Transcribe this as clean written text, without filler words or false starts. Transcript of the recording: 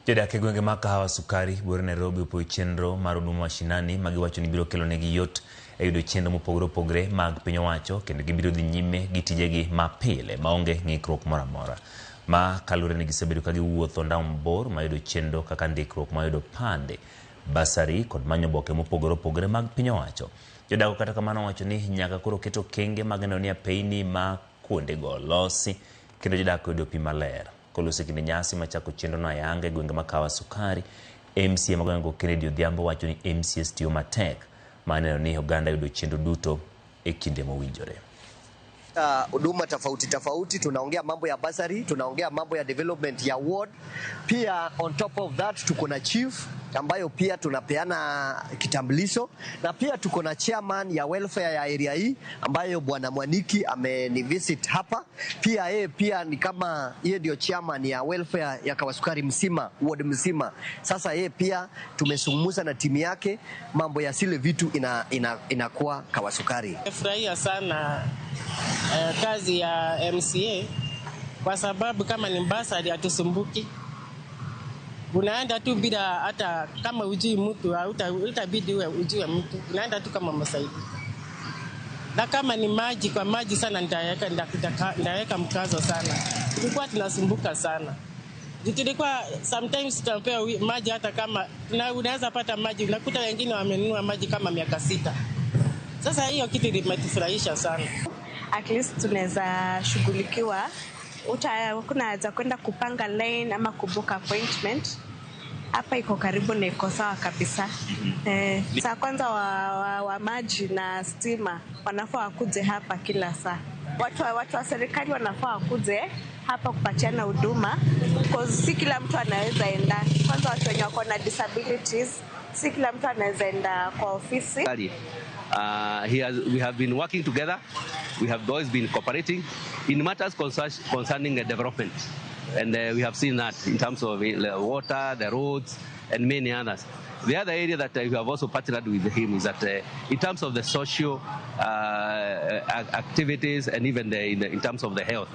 Jodak e gwenge mag Kahawa Sukari, buore Nairobi opuoyo chenro mar Huduma Mashinani ma giwacho ni biro kelonegi yot e yudo chenro mopogore opogore mag piny owacho kendo gibiro dhi nyime gi tijegi ma pile maonge ng'ikruok moro amora. Ma kaluwore ni gisebedo ka giwuotho ndamo mabor mar yudo chenro kaka ndikruok mar yudo opande, bursary kod manyo oboke mopogore opogore mag piny owacho. Jodago kata kamano owacho ni nyaka koro ket okenge mag neno ni apeyni ma kuondego olosi kendo jodak oyudo pi maler. Koloso e kinde nyasi machako chenrono ayanga e gwenge ma Kahawa Sukari, MCA ma gwengego Kennedy Odhiambo wacho ni MCAs tiyo matek mar neno ni oganda yudo chenro duto e kinde mowinjore. Huduma tofauti tofauti, tunaongea mambo ya bursary, tunaongea mambo ya development ya ward. Pia on top of that tuko na chief ambayo pia tunapeana kitambulisho na pia tuko na chairman ya welfare ya area hii ambayo bwana Mwaniki amenivisit hapa. Pia yeye pia ni kama yeye ndio chairman ya welfare ya Kawasukari mzima, ward mzima. Sasa yeye pia tumezungumza na timu yake mambo ya zile vitu inakuwa Kawasukari. Nimefurahia sana kazi ya MCA kwa sababu kama ni bursary hatusumbuki. Unaenda tu bila hata kama ujui mtu, itabidi uwe ujue mtu. Unaenda tu kama msaidizi. Na kama ni maji, kwa maji sana nitaweka mkazo sana. Tulikuwa tunasumbuka sana. Tulikuwa sometimes tunapewa maji hata kama unaweza pata maji, unakuta wengine wamenunua maji kama miaka 6. Sasa hiyo kitu imetufurahisha sana. At least tunaweza shughulikiwa. Kuna haja kwenda kupanga line ama kubook appointment. Hapa iko karibu na iko sawa kabisa. Saa kwanza wa maji na stima wanafaa wakuje hapa kila saa. Watu wa serikali wanafaa wakuje hapa kupatiana huduma, because si kila mtu anaweza enda. Kwanza watu wenye wako na disabilities, si kila mtu anaweza enda kwa ofisi. We have been working together. We have always been cooperating in matters concerning the development. And we have seen that in terms of the water, the roads, and many others. The other area that we have also partnered with him is that in terms of the social activities and even in terms of the health.